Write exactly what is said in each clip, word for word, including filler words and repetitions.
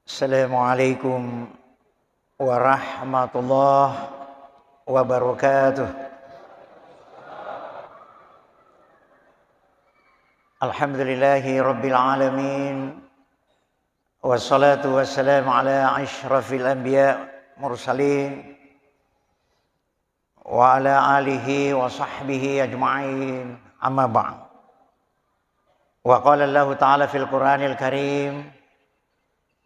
Assalamualaikum warahmatullahi wabarakatuh. Alhamdulillahi rabbil alamin. Wassalatu wassalamu ala asyrafil anbiya mursalin wa ala alihi wa sahbihi ajma'in. Amma ba'd. Wa qala Allahu ta'ala fil Qur'anil Karim,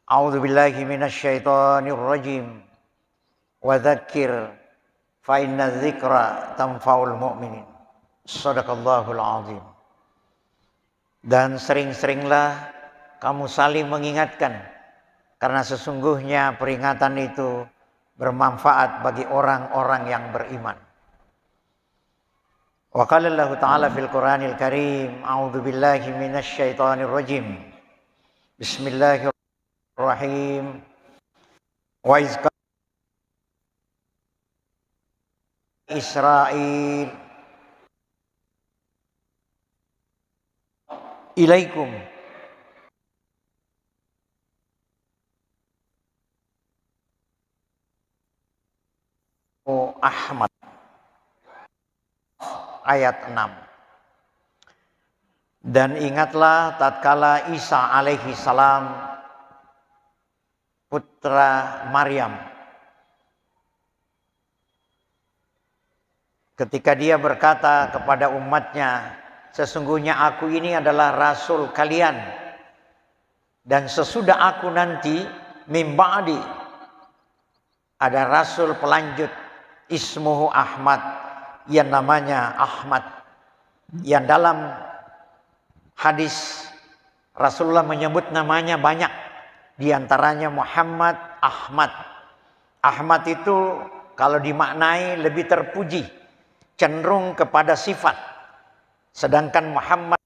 a'udzu billahi minasy syaithanir rajim. Wa dzakkir fa inna dzikra tanfa'ul mu'minin. Shadaqallahul azim. Dan sering-seringlah kamu saling mengingatkan, karena sesungguhnya peringatan itu bermanfaat bagi orang-orang yang beriman. Wa qala Allahu ta'ala fil Qur'anil Karim, a'udzu billahi minasy syaithanir rajim. Bismillahirrahmanirrahim. Wa iz qala Israil ilaikum. Ahmad. Ayat enam. Dan ingatlah tatkala Isa alaihi salam, putra Maryam, ketika dia berkata kepada umatnya, "Sesungguhnya aku ini adalah rasul kalian, dan sesudah aku nanti, min ba'di, ada rasul pelanjut, ismuhu Ahmad, yang namanya Ahmad." Yang dalam hadis Rasulullah menyebut namanya banyak, di antaranya Muhammad, Ahmad. Ahmad itu kalau dimaknai lebih terpuji, cenderung kepada sifat. Sedangkan Muhammad,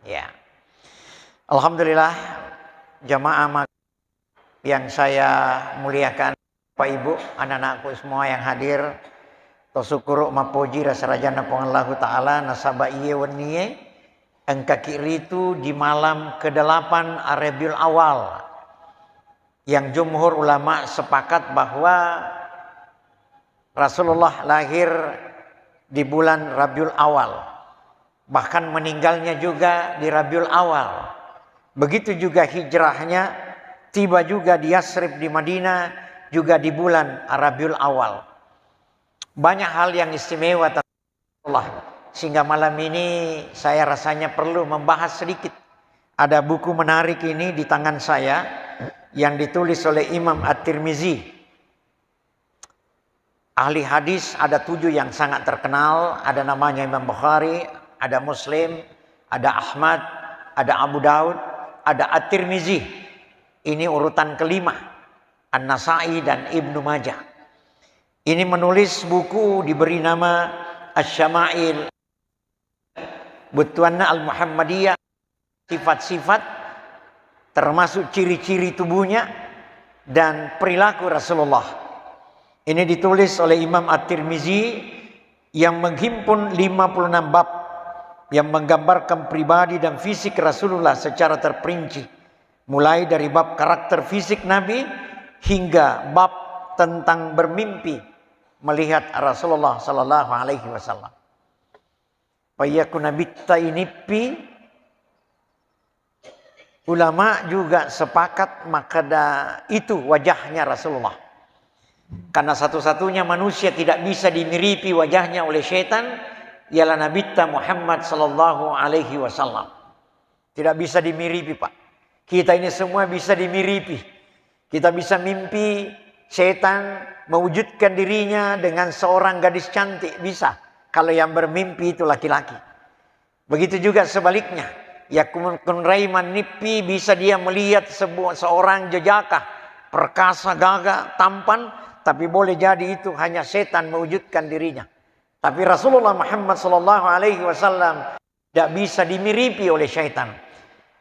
ya. Alhamdulillah, jamaah ma-, yang saya muliakan, Bapak Ibu, anak-anakku semua yang hadir, to sukkuru mappoji ri serajanna Puang Allahu Ta'ala, nasaba iye wennie engkaki ritu di malam kedelapan Rabiul Awal, yang jumhur ulama sepakat bahwa Rasulullah lahir di bulan Rabiul Awal, bahkan meninggalnya juga di Rabiul Awal. Begitu juga hijrahnya, tiba juga di Yasrib, di Madinah, juga di bulan Rabiul Awal. Banyak hal yang istimewa tentang Rasulullah, sehingga malam ini saya rasanya perlu membahas sedikit. Ada buku menarik ini di tangan saya yang ditulis oleh Imam At-Tirmizi. Ahli hadis ada tujuh yang sangat terkenal, ada namanya Imam Bukhari, ada Muslim, ada Ahmad, ada Abu Daud, ada At-Tirmizi. Ini urutan kelima, An-Nasai dan Ibnu Majah. Ini menulis buku diberi nama Asy-Syama'il, bettuanna Al-Muhammadiyah, sifat-sifat, termasuk ciri-ciri tubuhnya dan perilaku Rasulullah. Ini ditulis oleh Imam At-Tirmizi yang menghimpun lima puluh enam bab yang menggambarkan pribadi dan fisik Rasulullah secara terperinci, mulai dari bab karakter fisik Nabi hingga bab tentang bermimpi melihat Rasulullah sallallahu alaihi wasallam. Paiyaku Nabitta inippi, ulama juga sepakat makkeda itu wajahnya Rasulullah. Karena satu-satunya manusia tidak bisa dimiripi wajahnya oleh setan ialah Nabitta Muhammad sallallahu alaihi wasallam. Tidak bisa dimiripi, Pak. Kita ini semua bisa dimiripi. Kita bisa mimpi setan mewujudkan dirinya dengan seorang gadis cantik, bisa. Kalau yang bermimpi itu laki-laki. Begitu juga sebaliknya. Yakkunrai manippi, bisa dia melihat sebu-, seorang jejaka, perkasa, gagah, tampan, tapi boleh jadi itu hanya setan mewujudkan dirinya. Tapi Rasulullah Muhammad sallallahu alaihi wasallam tidak bisa dimiripi oleh syaitan.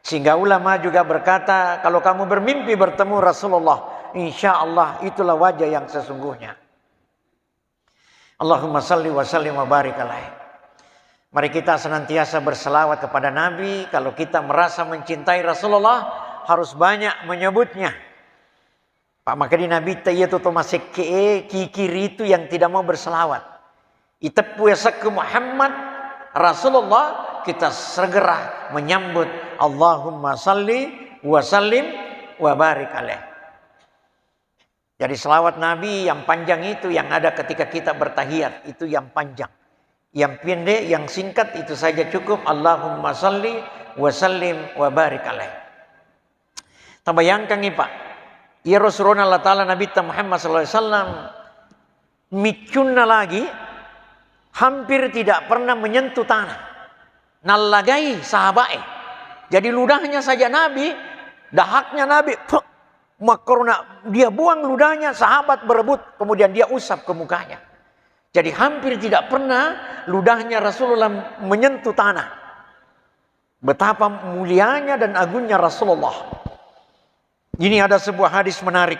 Sehingga ulama juga berkata, kalau kamu bermimpi bertemu Rasulullah, insya Allah itulah wajah yang sesungguhnya. Allahumma salli wa sallim wa barik alaih. Mari kita senantiasa berselawat kepada Nabi. Kalau kita merasa mencintai Rasulullah, harus banyak menyebutnya. Pak, maka di Nabi ta iya tu to masekke e, kikiri itu yang tidak mau berselawat. Iteppu yasekku Muhammad Rasulullah, kita segera menyambut Allahumma salli wa sallim wa barik alaih. Jadi selawat Nabi yang panjang itu yang ada ketika kita bertahiyat, itu yang panjang. Yang pendek, yang singkat itu saja cukup, Allahumma salli wa sallim wa barik alaih. Tabayangkangngi, Pak, iyaro surona Allah Ta'ala Nabitta Muhammad sallallahu alaihi wasallam, miccunna lagi hampir tidak pernah menyentuh tanah. Nallagai sahabat e. Jadi ludahnya saja Nabi, dahaknya Nabi, pek, makkarona dia buang ludahnya, sahabat berebut, kemudian dia usap ke mukanya. Jadi hampir tidak pernah ludahnya Rasulullah menyentuh tanah. Betapa mulianya dan agungnya Rasulullah. Ini ada sebuah hadis menarik.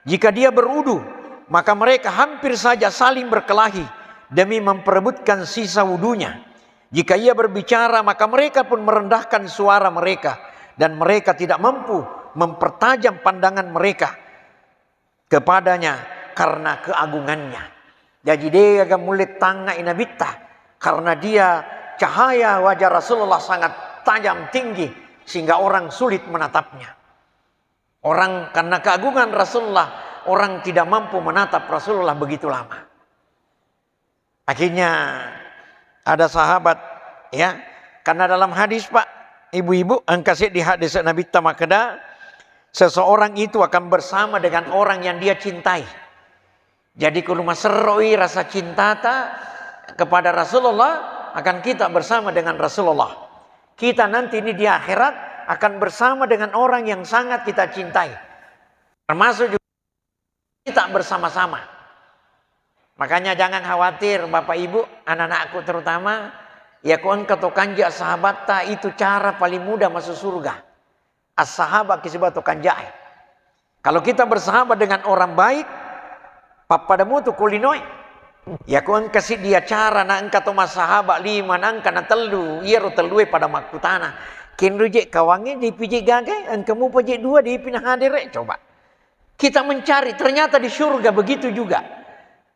Jika dia berudu, maka mereka hampir saja saling berkelahi demi memperebutkan sisa wudunya. Jika ia berbicara, maka mereka pun merendahkan suara mereka, dan mereka tidak mampu mempertajam pandangan mereka kepadanya karena keagungannya. Jadi, degaga mulle tangngai Nabitta, karena dia, cahaya wajah Rasulullah sangat tajam tinggi sehingga orang sulit menatapnya. Orang, karena keagungan Rasulullah, orang tidak mampu menatap Rasulullah begitu lama. Akhirnya ada sahabat, ya, karena dalam hadis, Pak, ibu-ibu, engka seddi hadis Nabitta makkeda, seseorang itu akan bersama dengan orang yang dia cintai. Jadi, kalau maserroi rasa cintata kepada Rasulullah, akan kita bersama dengan Rasulullah. Kita nanti ini di akhirat akan bersama dengan orang yang sangat kita cintai. Termasuk juga kita bersama-sama. Makanya jangan khawatir, Bapak Ibu, anak-anakku terutama, ya, ko engka to kanja sahabatta, itu cara paling mudah masuk surga. As-sahabat ki sibawa to kanjae. Kalau kita bersahabat dengan orang baik, pappada mutu ko linoe. Ya, ko engka siddi acara na engka to massahabat lima, na engka na tellu, iyaro tellue pada makkutana, "Kenro je kawangnge, depi je gaga, engka mupa je dua, depi na hadere." Coba. Kita mencari, ternyata di surga begitu juga.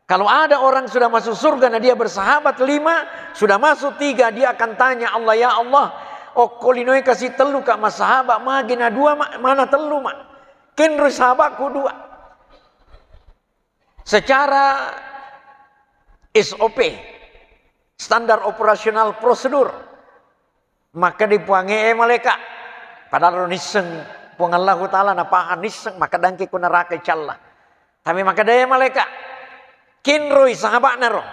Kalau ada orang sudah masuk surga, nah, dia bersahabat lima, sudah masuk tiga, dia akan tanya Allah, "Ya Allah, okko linoe kasi tellu ka massahabat, magi na dua ma, mana tellu ma? Kenroi sahabatku dua." Secara S O P, standar operasional prosedur, makkeda Puangnge, "Eh, malaeka'." Padahal ro nisseng Puang Allahu Ta'ala napahang, nisseng makkeda engka ko neraka icalla. Tapi makkeda, "Eh, malaeka', kenroi sahaba'na ro."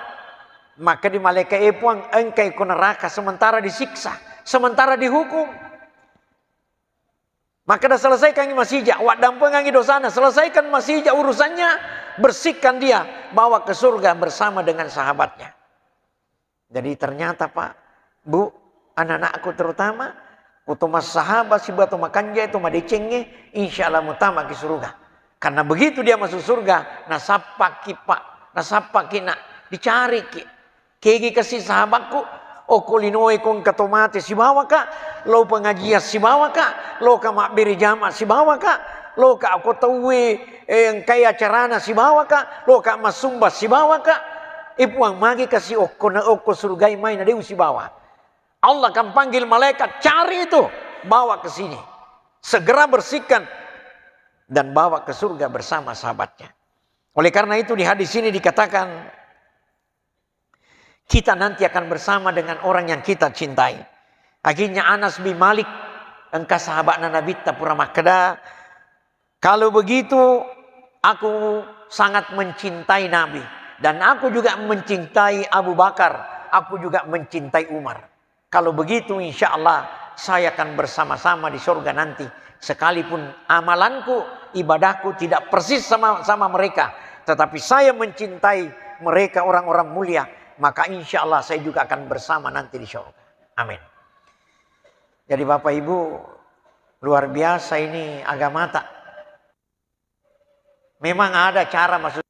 Makkeda malaeka', "Eh, Puang, engka ko neraka sementara disiksa, sementara dihukum." Makkeda, "Selesaikangi masija, waddampengangi dosana, selesaikan masija urusannya, bersihkan dia, bawa ke surga bersama dengan sahabatnya." Jadi ternyata, Pak, Bu, anak-anakku terutama, ku to massahabat sibawa to makanja, to madecengnge, insya Allah mutama ki surga. Karena begitu dia masuk surga, nasappaki, Pak, nasappaki, nak, dicariki. Kegi kasi sahabatku, okko linoe ko engka to mate sibawaka, lao pengajian sibawaka, loka mabbere jama sibawaka, loka ko tauwe, eh, engkai acarana sibawaka, loka massumba sibawaka. Eh, Puang, magi kasi okko na, okko surgai mai na de usibawa. Allah akan panggil malaikat, "Cari itu, bawa ke sini. Segera bersihkan dan bawa ke surga bersama sahabatnya." Oleh karena itu, di hadis ini dikatakan, kita nanti akan bersama dengan orang yang kita cintai. Akhirnya Anas bin Malik, engka sahabatna Nabitta, pura makkeda, "Kalau begitu, aku sangat mencintai Nabi, dan aku juga mencintai Abu Bakar, aku juga mencintai Umar. Kalau begitu, insya Allah saya akan bersama-sama di surga nanti. Sekalipun amalanku, ibadahku tidak persis sama, sama mereka, tetapi saya mencintai mereka, orang-orang mulia, maka insya Allah saya juga akan bersama nanti di surga." Amin. Jadi, Bapak Ibu, luar biasa ini agamata. Memang ada cara masuk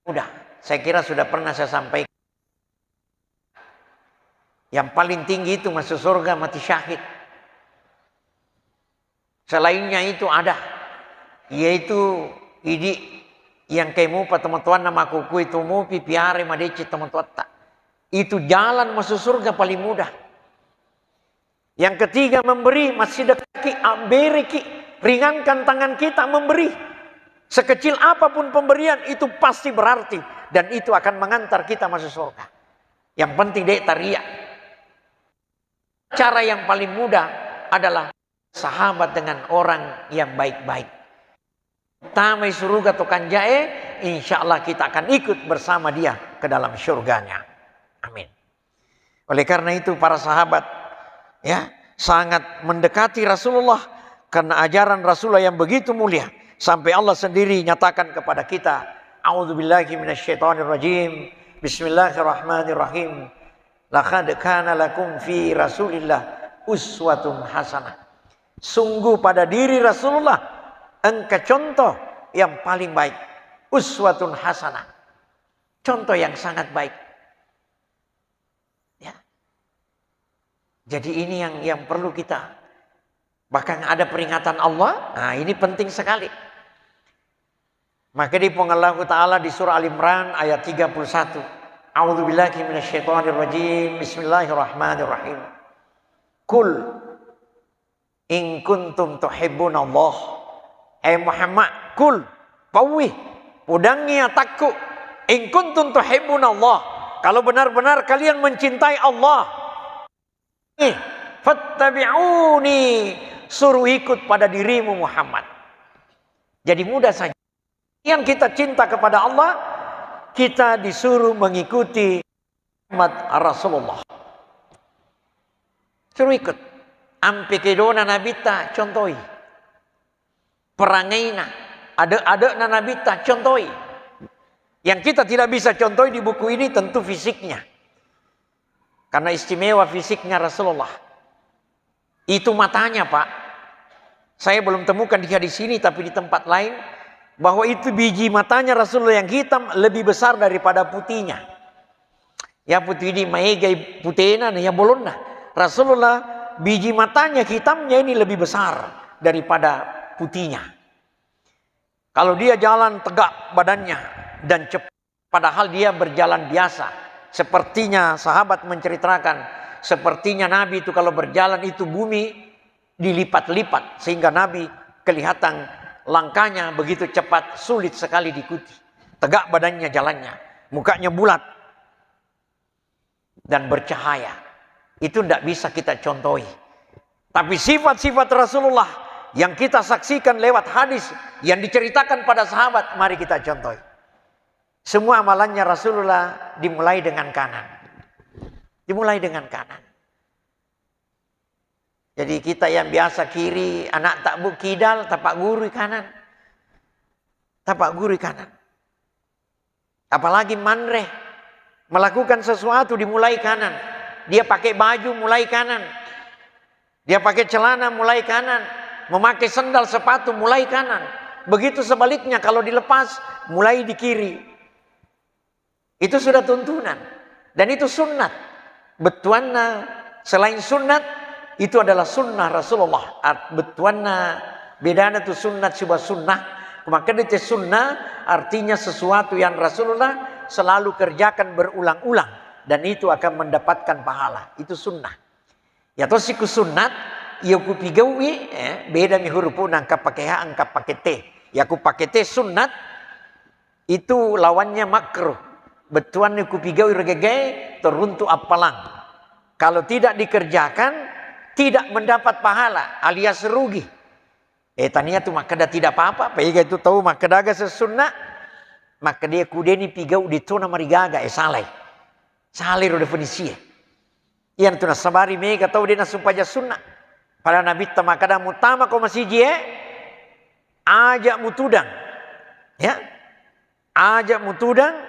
mudah. Saya kira sudah pernah saya sampaikan. Yang paling tinggi itu masuk surga mati syahid. Selainnya itu ada, yaitu idi yang kemupa teman-teman nama kuku itu mupi piare madeci teman-teman. Itu jalan masuk surga paling mudah. Yang ketiga, memberi, masih dekatki, ambereki, ringankan tangan kita memberi. Sekecil apapun pemberian itu pasti berarti dan itu akan mengantar kita masuk surga. Yang penting dek taria. Cara yang paling mudah adalah sahabat dengan orang yang baik-baik. Tamai suruga to kanjae, insya Allah kita akan ikut bersama dia ke dalam surganya. Amin. Oleh karena itu para sahabat, ya, sangat mendekati Rasulullah karena ajaran Rasulullah yang begitu mulia sampai Allah sendiri nyatakan kepada kita, "A'udzubillahi minasyaitonirrajim. Bismillahirrahmanirrahim. Laqad kana lakum fi Rasulillah uswatun hasanah." Sungguh pada diri Rasulullah engka contoh yang paling baik. Uswatun hasanah. Contoh yang sangat baik. Ya. Jadi ini yang yang perlu kita, bahkan ada peringatan Allah, nah ini penting sekali. Maka di Puang Allahu Ta'ala di surah Al-Imran ayat tiga puluh satu. A'udzubillahi minasyaitonirrajim. Bismillahirrahmanirrahim. Qul in kuntum tuhibbunallah. Eh Muhammad, qul, pauwi, pudangi atakku. In kuntum tuhibbunallah. Kalau benar-benar kalian mencintai Allah, eh, fattabi'uni, suruh ikut pada dirimu Muhammad. Jadi mudah saja. Yang kita cinta kepada Allah, kita disuruh mengikuti Muhammad Rasulullah. Suruh ikut. Ampe kedona Nabitta, contoi. Perangaina, ade-adena Nabitta, contoi. Yang kita tidak bisa contoi di buku ini tentu fisiknya. Karena istimewa fisiknya Rasulullah. Itu matanya, Pak. Saya belum temukan di hadis ini, tapi di tempat lain, bahwa itu biji matanya Rasulullah yang hitam lebih besar daripada putihnya. Ya, putih di maegai putena, ya bolonna. Rasulullah biji matanya hitamnya ini lebih besar daripada putihnya. Kalau dia jalan tegak badannya dan cepat, padahal dia berjalan biasa. Sepertinya sahabat menceritakan, sepertinya Nabi itu kalau berjalan itu bumi dilipat-lipat sehingga Nabi kelihatan langkahnya begitu cepat, sulit sekali diikuti. Tegak badannya jalannya, mukanya bulat dan bercahaya. Itu ndak bisa kita contohi. Tapi sifat-sifat Rasulullah yang kita saksikan lewat hadis yang diceritakan pada sahabat, mari kita contohi. Semua amalannya Rasulullah dimulai dengan kanan. Dimulai dengan kanan. Jadi kita yang biasa kiri, anak takbuk kidal, tapak guru kanan. Tapak guru kanan. Apalagi manre, melakukan sesuatu dimulai kanan. Dia pakai baju mulai kanan. Dia pakai celana mulai kanan. Memakai sendal sepatu mulai kanan. Begitu sebaliknya kalau dilepas, mulai di kiri. Itu sudah tuntunan. Dan itu sunnat. Bettuanna selain sunnat, itu adalah sunnah Rasulullah. Art-, bettuanna bedana tu sunnat siba sunnah. Makkeda te sunnah artinya sesuatu yang Rasulullah selalu kerjakan berulang-ulang. Dan itu akan mendapatkan pahala. Itu sunnah. Iya tosi ku sunnat, iya ku pigau'i, eh, bedami hurupu'na engka pake ha, engka pake te. Iya ku pake te sunnat, itu lawannya makruh. Bettuanna ku pigau'i regegae, teruntuk appalang. Kalau tidak dikerjakan, tidak mendapat pahala alias rugi. Eh, tania tu makkeda tidak apa-apa, pega itu tau makkeda aga sesunna, makkeda ku deni pigau di tona marigaga, eh, salai. Salai ro definisie. Iyanatu nasabari mega tau de nasumpaja sunna. Pada Nabitta makkeda, "Muttama ko masiji e, aja mutudang." Ya. Aja mutudang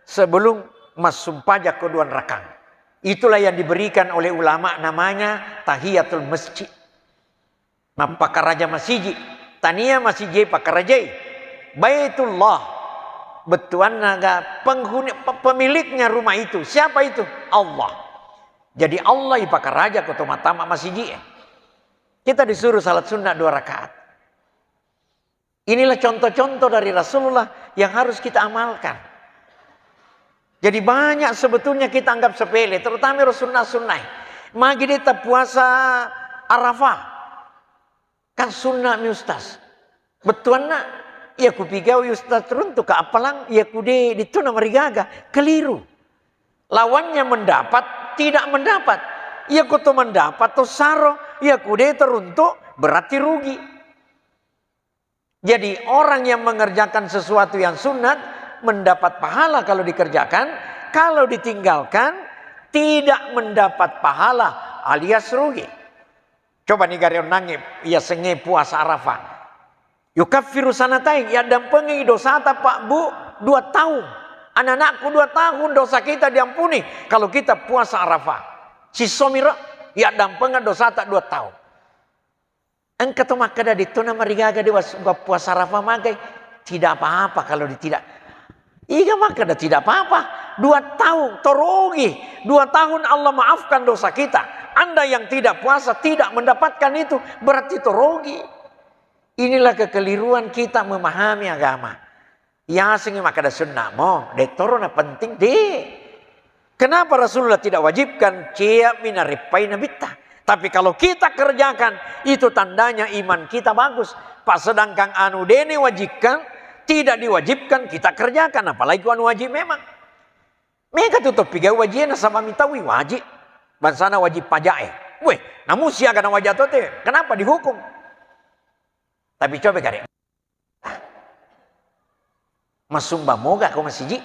sebelum massumpaja ko dua rakang. Itulah yang diberikan oleh ulama namanya tahiyatul masjid. Mappakaraja masiji. Tania masiji pakarajai. Baitullah. Bettuanna ga penghuni, pe-, pemiliknya rumah itu. Siapa itu? Allah. Jadi Allah ipakaraja ko to mattama masiji'e. Kita disuruh salat sunnah dua rakaat. Inilah contoh-contoh dari Rasulullah yang harus kita amalkan. Jadi banyak sebetulnya kita anggap sepele, terutama ro sunnah-sunnah. Magi de' tapuasa Arafah. Kan sunnah mi ustaz. Bettuanna, iya kupigawi ustaz runtu ka appalang, iya kude dituna marigaga. Keliru. Lawannya mendapat, tidak mendapat. Iya kutu mendapat to saro, iya kude teruntuk, berarti rugi. Jadi orang yang mengerjakan sesuatu yang sunat mendapat pahala kalau dikerjakan, kalau ditinggalkan tidak mendapat pahala alias rugi. Coba ni gare onnangnge yasengnge puasa Arafah. Yukaffiru sanatain, yaddampengi dosata Pak Bu dua tahun. Anak-anakku dua tahun dosa kita diampuni kalau kita puasa Arafah. Sissomiro yaddampengeng dosata dua tahun. Engka to makkeda, "Ditto na marigaga de was-, gua puasa Arafah magai." Tidak apa-apa kalau di-, tidak. Iga makkeda tidak apa-apa. Dua tahun torogi. Dua tahun Allah maafkan dosa kita. Anda yang tidak puasa tidak mendapatkan itu, berarti torogi. Inilah kekeliruan kita memahami agama. Yasengngi makkeda sunnah mo, de toro na penting de. Kenapa Rasulullah tidak wajibkan? Cia minarippai nabitta. Tapi kalau kita kerjakan, itu tandanya iman kita bagus. Pak, sedangkan anu dene wajibkan, tidak diwajibkan kita kerjakan, apalagi anu wajib memang. Mega tu toppiga wajib nasaba mitawi wajib. Bangsana wajib pajak eh. Weh, namu siaga na wajib tote, kenapa dihukum? Tapi coba kare. Massumba moga ko masiji?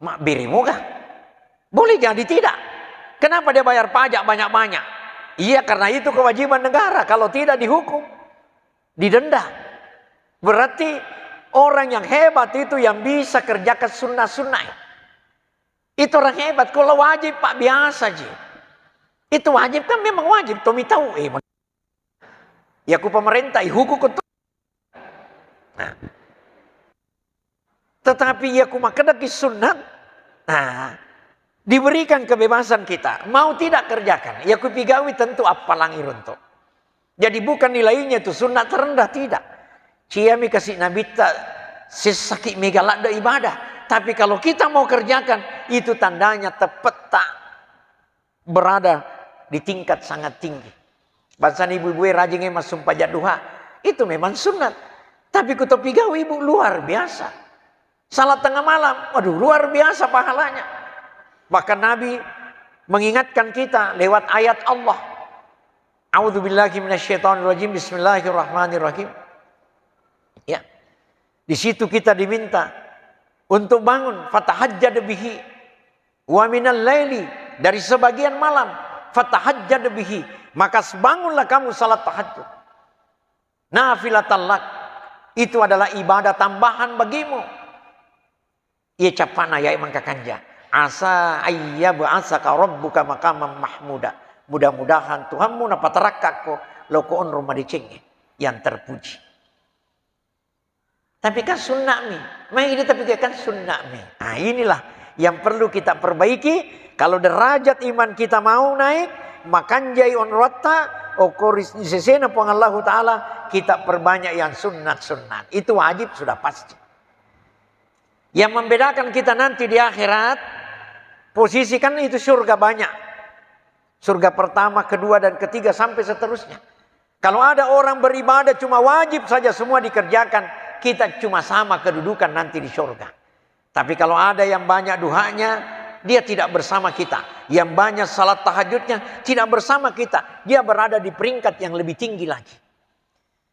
Mabbere moga? Boleh jadi tidak. Kenapa dia bayar pajak banyak-banyak? Iya, karena itu kewajiban negara. Kalau tidak dihukum, didenda. Berarti orang yang hebat itu yang bisa kerjakan sunnah-sunnah. Itu orang hebat. Kalau wajib, Pak, biasa ji. Itu wajib kan memang wajib. Tomi tahu, eh, ya ku pemerintah, ihuku ko tu. Nah. Tetapi iya ku makkedaki sunnat, nah, diberikan kebebasan kita. Mau tidak kerjakan. Iya ku pigawi tentu appalang iruntu. Jadi bukan nilainya itu sunnat terendah, tidak. Ciami kasih nabitta sessaki mega ladde ibadah. Tapi kalau kita mau kerjakan, itu tandanya tepetta berada di tingkat sangat tinggi. Bangsana ibu-ibu e rajingnge massumpajang duha, itu memang sunnat. Tapi ku topigawi ibu luar biasa. Salat tengah malam, waduh luar biasa pahalanya. Bahkan Nabi mengingatkan kita lewat ayat Allah. A'udzubillahi minasyaitonirrajim. Bismillahirrahmanirrahim. Ya. Di situ kita diminta untuk bangun, fatahajjad bihi. Wa minal laili, dari sebagian malam, fatahajjad bihi, maka bangunlah kamu salat tahajud. Nafilatan lak, itu adalah ibadah tambahan bagimu. Iya cappana ya mangka kanja. Asa ayyab'asaka rabbuka maqaman mahmuda. Mudah-mudahan Tuhanmu napatarakka ko lao ko onrong madecengnge yang terpuji. Tapi kan sunnah mi. Mai ide tapi kan sunnah mi. Nah, inilah yang perlu kita perbaiki. Kalau derajat iman kita mau naik, makanjai onrotta, okko ri sesena Puang Allahu Ta'ala, kita perbanyak yang sunnat-sunnat. Itu wajib sudah pasti. Yang membedakan kita nanti di akhirat, posisi kan itu surga banyak. Surga pertama, kedua, dan ketiga, sampai seterusnya. Kalau ada orang beribadah cuma wajib saja semua dikerjakan, kita cuma sama kedudukan nanti di surga. Tapi kalau ada yang banyak duhanya, dia tidak bersama kita. Yang banyak salat tahajudnya, tidak bersama kita. Dia berada di peringkat yang lebih tinggi lagi.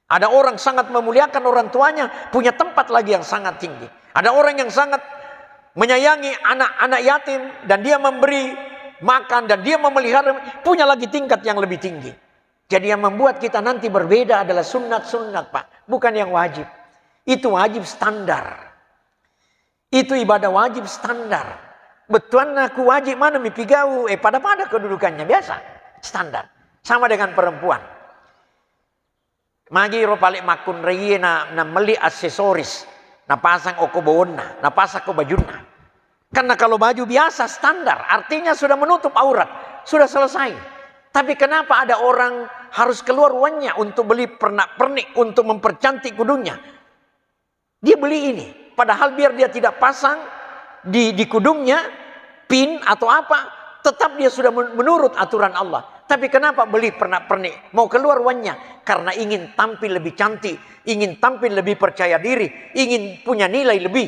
Ada orang sangat memuliakan orang tuanya, punya tempat lagi yang sangat tinggi. Ada orang yang sangat menyayangi anak-anak yatim dan dia memberi makan dan dia memelihara, punya lagi tingkat yang lebih tinggi. Jadi yang membuat kita nanti berbeda adalah sunnat-sunnat, Pak, bukan yang wajib. Itu wajib standar. Itu ibadah wajib standar. Bettuanna ku wajib mana mipigau, eh, pada-pada kedudukannya, biasa, standar. Sama dengan perempuan. Magi ro pale makkunraie na, na meli aksesoris, napasang oko bawonna, napasang ko bajunna. Karena kalau baju biasa standar, artinya sudah menutup aurat. Sudah selesai. Tapi kenapa ada orang harus keluar uangnya untuk beli pernak-pernik, untuk mempercantik kudungnya? Dia beli ini. Padahal biar dia tidak pasang di, di kudungnya, pin atau apa, tetap dia sudah men-, menurut aturan Allah. Tapi kenapa beli pernak-pernik? Mau keluar uangnya. Karena ingin tampil lebih cantik, ingin tampil lebih percaya diri, ingin punya nilai lebih.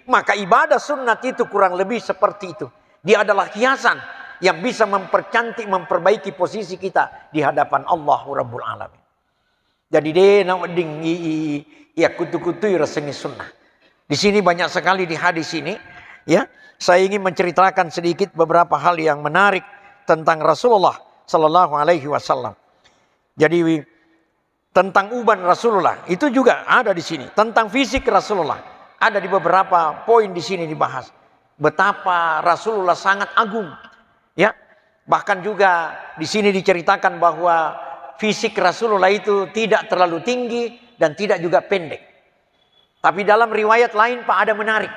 Maka ibadah sunat itu kurang lebih seperti itu. Dia adalah hiasan yang bisa mempercantik, memperbaiki posisi kita di hadapan Allah Rabbul Alamin. Jadi, de' nawedding i, i, i, iya kutu-kutui rasengngi sunnah. Di sini banyak sekali di hadis ini, ya. Saya ingin menceritakan sedikit beberapa hal yang menarik tentang Rasulullah sallallahu alaihi wasallam. Jadi, tentang uban Rasulullah itu juga ada di sini. Tentang fisik Rasulullah ada di beberapa poin di sini dibahas. Betapa Rasulullah sangat agung, ya. Bahkan juga di sini diceritakan bahwa fisik Rasulullah itu tidak terlalu tinggi dan tidak juga pendek. Tapi dalam riwayat lain, Pak, ada menarik.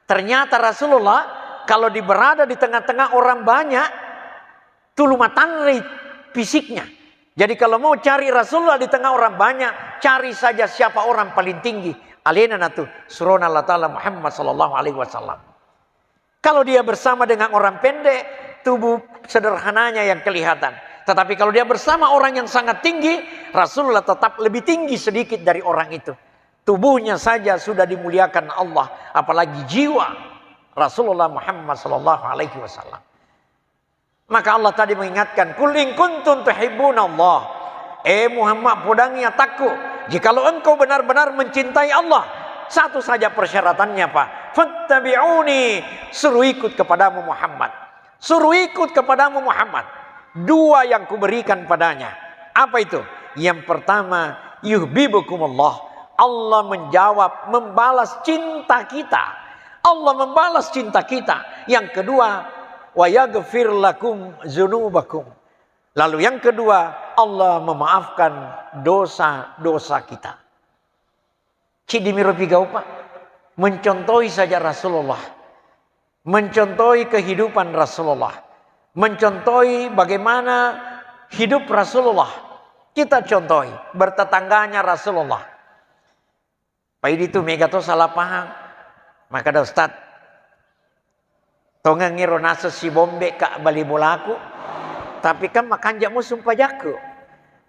Ternyata Rasulullah kalau di, berada di tengah-tengah orang banyak, tulu matanrei fisiknya. Jadi kalau mau cari Rasulullah di tengah orang banyak, cari saja siapa orang paling tinggi. Alena natu surona Allah Ta'ala Muhammad sallallahu alaihi wasallam. Kalau dia bersama dengan orang pendek, tubuh sederhananya yang kelihatan. Tetapi kalau dia bersama orang yang sangat tinggi, Rasulullah tetap lebih tinggi sedikit dari orang itu. Tubuhnya saja sudah dimuliakan Allah, apalagi jiwa Rasulullah Muhammad sallallahu alaihi wasallam. Maka Allah tadi mengingatkan, "Qul in kuntum tuhibbunallah." Eh Muhammad, podangi atakku, jikalau engkau benar-benar mencintai Allah, satu saja persyaratannya, Pak. "Fattabi'uni," suruh ikut kepadamu Muhammad. Suruh ikut kepadamu Muhammad. Dua yang kuberikan padanya. Apa itu? Yang pertama, "Yuhibbukumullah." Allah menjawab, membalas cinta kita. Allah membalas cinta kita. Yang kedua, "Wa yaghfir lakum dzunubakum." Lalu yang kedua, Allah memaafkan dosa-dosa kita. Ciddi miro pigau, Pak. Mencontohi saja Rasulullah. Mencontohi kehidupan Rasulullah. Mencontohi bagaimana hidup Rasulullah. Kita contohi bertetangganya Rasulullah. Paidi tu mega to salah paham. Makkeda Ustaz, "Tongengngiro naseng sibombe ka bali bolaku, tapi kan makanja' mo sumpajakku,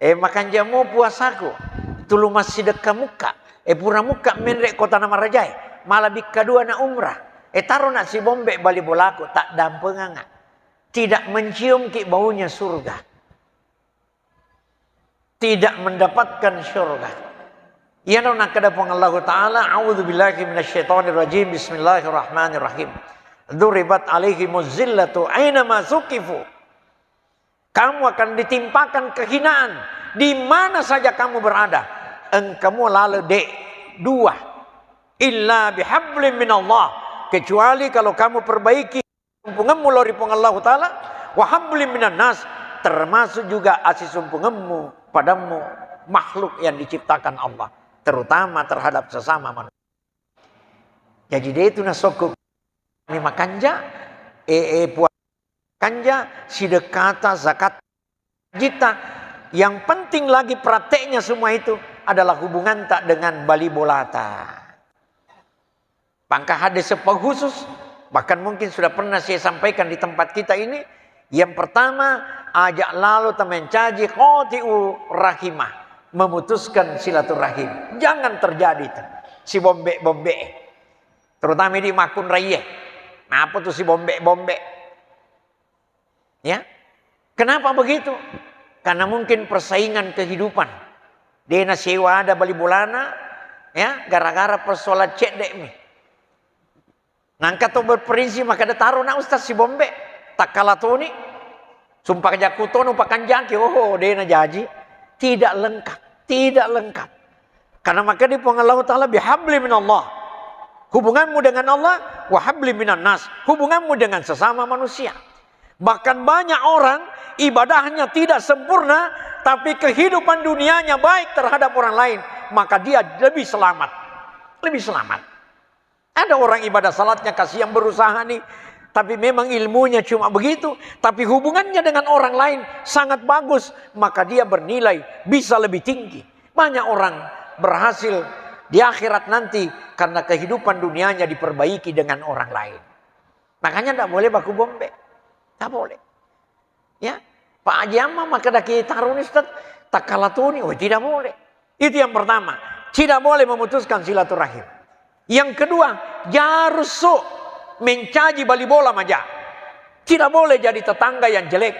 eh, makanja' mo puasaku, tulu massidekka mukka, eh, pura mukka menre' kota Namarajae, mala bikka dua na umrah, eh, taro na sibombe bali bolaku, taddampengangnga, tidak menciumki baunya surga." Tidak mendapatkan syurga. Iyaro nakkeda Puang Allahu Ta'ala, "A'udzu billahi minasyaitonir rajim. Bismillahirrahmanirrahim. Duribat alaihimuz zillatu aina ma suqifu." Kamu akan ditimpakan kehinaan di mana saja kamu berada. Engkamu lale de' dua. Illa bihablim minallah. Kecuali kalau kamu perbaiki sumpungemmu lao ri Puang Allahu Ta'ala, wa hablim minan nas, termasuk juga assisumpungemmu padammu makhluk yang diciptakan Allah, terutama terhadap sesama manusia. Jadi, de' tu nasokko mi makanja, e, e, puasa makanja, sidekkata, zakat, jita. Yang penting lagi prakteknya semua itu adalah hubunganta dengan bali bolata. Pangka hadis sepau khusus, bahkan mungkin sudah pernah saya sampaikan di tempat kita ini. Yang pertama, aja' lalo tamencaji qati'u rahimah, memutuskan silaturahim. Jangan terjadi itu. Si bombe-bombe. Terutama di makkunraie. Napa tu si bombe-bombe? Ya. Kenapa begitu? Karena mungkin persaingan kehidupan. De' nasewa ada bali bolana, ya, gara-gara persoalan cedde' mi. Nangka to berprinsip makkeda, "Taro na Ustaz si bombe, takkala toni, sumpajakku tono pakanjaki." Oh, de' najaji. Tidak lengkap, tidak lengkap. Karena makkeda Puang Allahu Ta'ala, "Bihabli minallah." Hubunganmu dengan Allah, "Wa habli minan nas." Hubunganmu dengan sesama manusia. Bahkan banyak orang ibadahnya tidak sempurna, tapi kehidupan dunianya baik terhadap orang lain, maka dia lebih selamat. Lebih selamat. Ada orang ibadah salatnya kasihan berusaha nih, Tapi memang ilmunya cuma begitu, tapi hubungannya dengan orang lain sangat bagus, maka dia bernilai bisa lebih tinggi. Banyak orang berhasil di akhirat nanti karena kehidupan dunianya diperbaiki dengan orang lain. Makanya ndak boleh baku bombe. Ndak boleh. Ya, Pak Haji Amma maka daki taruni, Ustaz, takkala tuni, oh, tidak boleh. Itu yang pertama, tidak boleh memutuskan silaturahim. Yang kedua, jarussu, mencaji bali bola maja. Tidak boleh jadi tetangga yang jelek.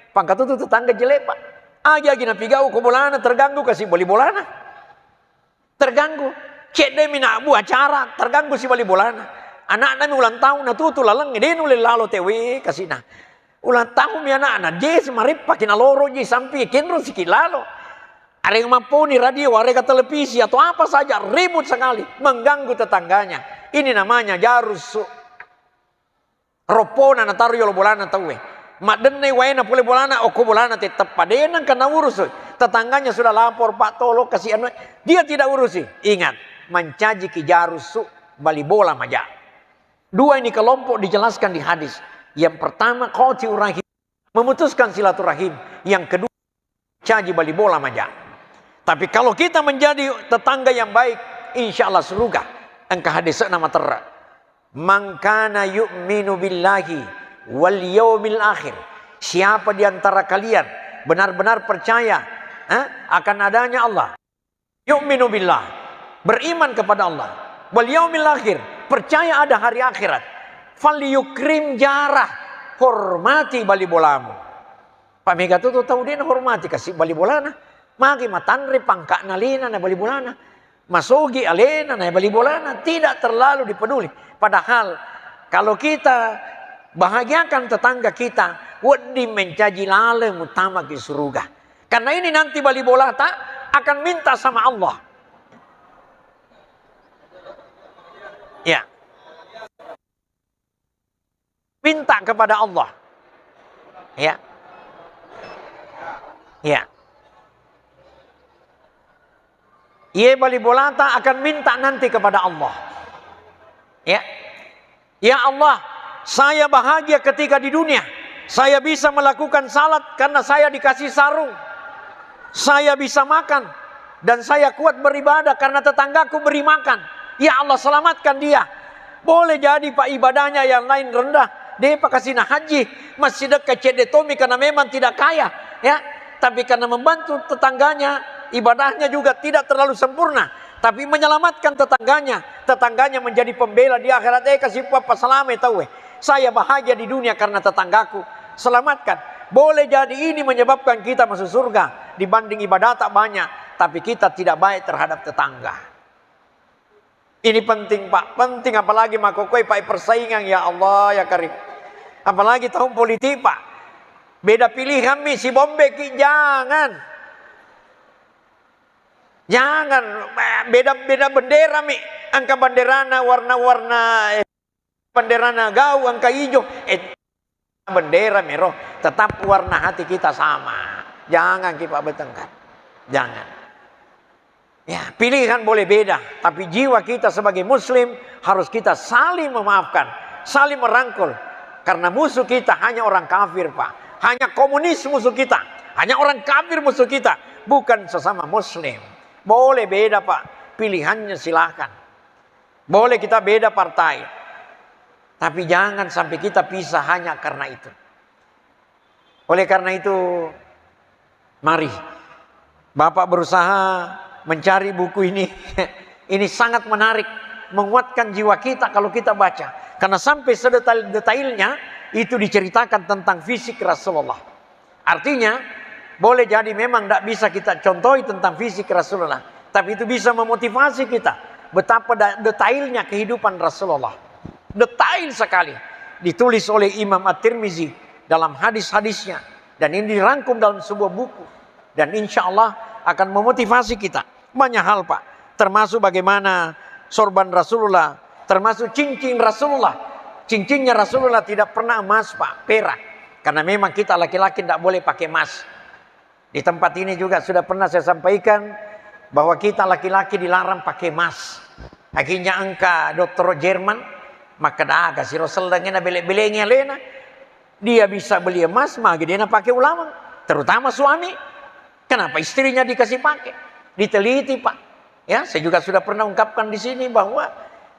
Pangkatutu tetangga jelek, Pak. Agi-agi napigau ko bolana, terganggu kasi bali bolana. Terganggu. Cedde mi nabbu acara, terganggu si bali bolana. Anakna mi ulang tahun, natutu laleng, de nulle lalo tewe kasina. Ulang tahun mi anakna, je si marippaki naloro ji sampi kenro siki lalo. Areng mapponi radio, arega televisi atau apa saja, ribut sekali, mengganggu tetangganya. Ini namanya jarussu. Roppona nataro yolo bolana tauwe. Maddenne waena pole bolana, okko bolana tetteppa. De nengka naurusi. Tetangganya sudah lapor, "Pak, tolong kasih anu." Dia tidak urusi. Ingat, mancajiki jarussu bali bola maja. Dua ini kelompok dijelaskan di hadis. Yang pertama, qati'ur rahim, memutuskan silaturahim. Yang kedua, caji bali bola maja. Tapi kalau kita menjadi tetangga yang baik, insya Allah surga. Engka hadisna materra. "Man kana yu'minu billahi wal yaumil akhir." Siapa di antara kalian benar-benar percaya, eh, akan adanya Allah? Yu'minu billah, beriman kepada Allah. Wal yaumil akhir, percaya ada hari akhirat. "Falyukrim jarah, hormati bali bolamu." Pak, mega tu tau de nahormati kasi bali bolana. Magi matanre pangka'na alena na bali bolana. Masogi alena na bali bolana. Tidak terlalu dipeduli. Padahal kalau kita bahagiakan tetangga kita, wedding mencaji laleng muttama ki suruga. Karena ini nanti bali bolata akan minta sama Allah. Ya. Minta kepada Allah. Ya. Ya. Ye bali bolata akan minta nanti kepada Allah. Ya. "Ya Allah, saya bahagia ketika di dunia. Saya bisa melakukan salat karena saya dikasih sarung. Saya bisa makan dan saya kuat beribadah karena tetanggaku beri makan. Ya Allah, selamatkan dia." Boleh jadi, Pak, ibadahnya yang lain rendah. Depa kasina haji, masih dekat cedde tomi karena memang tidak kaya, ya. Tapi karena membantu tetangganya, ibadahnya juga tidak terlalu sempurna, tapi menyelamatkan tetangganya. Tetangganya menjadi pembela di akhirat. "Eh, kasih papa salame tauwe. Saya bahagia di dunia karena tetanggaku. Selamatkan." Boleh jadi ini menyebabkan kita masuk surga dibanding ibadah tak banyak, tapi kita tidak baik terhadap tetangga. Ini penting, Pak. Penting, apalagi makkokkoe, Pak, persaingan, ya Allah, ya Karim. Apalagi tahun politik, Pak. Beda pilihan mi, si bombe ki, jangan. Jangan, beda, beda bendera mi. Engka benderana warna-warna, eh, benderana gau, engka ijo. Eh, bendera mero, tetap warna hati kita sama. Jangan kita bertengkar. Jangan. Ya, pilihan boleh beda, tapi jiwa kita sebagai muslim harus kita saling memaafkan, saling merangkul. Karena musuh kita hanya orang kafir, Pak. Hanya komunis musuh kita. Hanya orang kafir musuh kita, bukan sesama muslim. Boleh beda, Pak. Pilihannya silakan. Boleh kita beda partai. Tapi jangan sampai kita pisah hanya karena itu. Oleh karena itu, mari. Bapak berusaha mencari buku ini. Ini sangat menarik, menguatkan jiwa kita kalau kita baca. Karena sampai sedetail-detailnya itu diceritakan tentang fisik Rasulullah. Artinya, boleh jadi memang tidak bisa kita contohi tentang fisik Rasulullah, tapi itu bisa memotivasi kita betapa da-, detailnya kehidupan Rasulullah. Detail sekali. Ditulis oleh Imam At-Tirmizi dalam hadis-hadisnya. Dan ini dirangkum dalam sebuah buku. Dan insya Allah akan memotivasi kita. Banyak hal, Pak. Termasuk bagaimana sorban Rasulullah, termasuk cincin Rasulullah. Cincinnya Rasulullah tidak pernah emas, Pak, perak. Karena memang kita laki-laki tidak boleh pakai emas. Di tempat ini juga sudah pernah saya sampaikan bahwa kita laki-laki dilarang pakai emas. Akhirnya engka dokter Jerman Makkeda aga siro sellengnge nabele-belengi alena, dia bisa beli emas, magi dia napake ulaweng, terutama suami. Kenapa istrinya dikasih pakai? Diteliti, Pak. Ya, saya juga sudah pernah ungkapkan di sini bahwa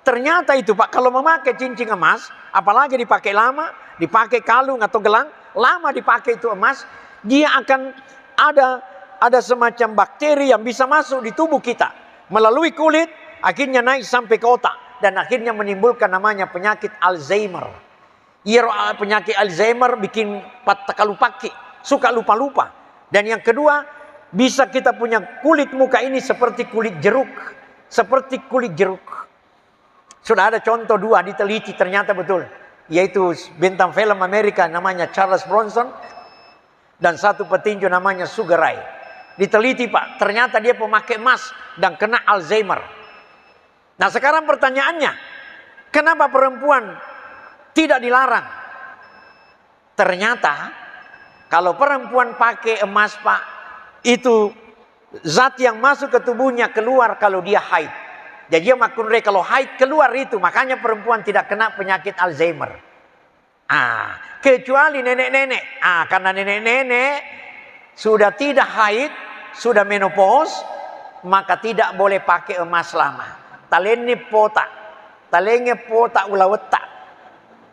ternyata itu, Pak, kalau memakai cincin emas, apalagi dipakai lama, dipakai kalung atau gelang, lama dipakai itu emas, dia akan ada ada semacam bakteri yang bisa masuk di tubuh kita melalui kulit, akhirnya naik sampai ke otak dan akhirnya menimbulkan namanya penyakit Alzheimer. Iyaro, ah, penyakit Alzheimer bikin pattakalupakki, suka lupa-lupa. Dan yang kedua, bisa kita punya kulit muka ini seperti kulit jeruk, seperti kulit jeruk. Sudah ada contoh dua diteliti, ternyata betul, yaitu bintang film Amerika namanya Charles Bronson dan satu petinju namanya Sugar Ray. Diteliti, Pak, ternyata dia pemakai emas dan kena Alzheimer. Nah, sekarang pertanyaannya, kenapa perempuan tidak dilarang? Ternyata kalau perempuan pakai emas, Pak, itu zat yang masuk ke tubuhnya keluar kalau dia haid. Jadi dia makkunrai kalau haid keluar itu, makanya perempuan tidak kena penyakit Alzheimer. Ah, kecuali nenek-nenek. Ah, karena nenek-nenek sudah tidak haid, sudah menopause, maka tidak boleh pakai emas lama. Talenni pota, talengnge pota ulawetta.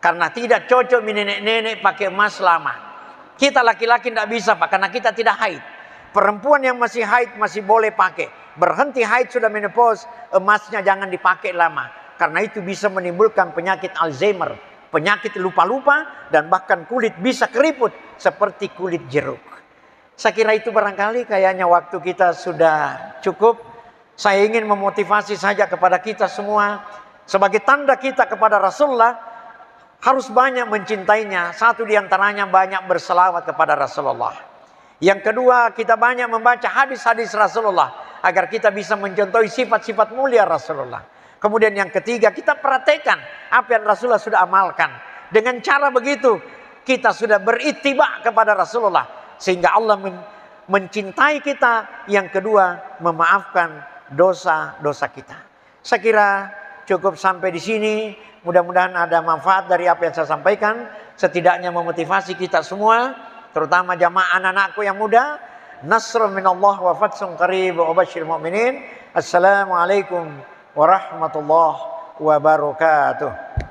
Karena tidak cocok mi nenek-nenek pakai emas lama. Kita laki-laki tidak bisa, Pak, karena kita tidak haid. Perempuan yang masih haid masih boleh pakai. Berhenti haid sudah menopause, emasnya jangan dipakai lama. Karena itu bisa menimbulkan penyakit Alzheimer, penyakit lupa-lupa, dan bahkan kulit bisa keriput seperti kulit jeruk. Saya kira itu barangkali kayaknya waktu kita sudah cukup. Saya ingin memotivasi saja kepada kita semua, sebagai tanda kita kepada Rasulullah, harus banyak mencintainya. Satu di antaranya banyak berselawat kepada Rasulullah. Yang kedua, kita banyak membaca hadis-hadis Rasulullah agar kita bisa mencontohi sifat-sifat mulia Rasulullah. Kemudian yang ketiga, kita praktekkan apa yang Rasulullah sudah amalkan. Dengan cara begitu, kita sudah berittiba kepada Rasulullah, sehingga Allah men-, mencintai kita. Yang kedua, memaafkan dosa-dosa kita. Saya kira cukup sampai di sini. Mudah-mudahan ada manfaat dari apa yang saya sampaikan. Setidaknya memotivasi kita semua, terutama jamaah anak-anakku yang muda. Nasrun minallah wa fathun qarib wa basyir mu'minin. Assalamualaikum warahmatullahi wabarakatuh.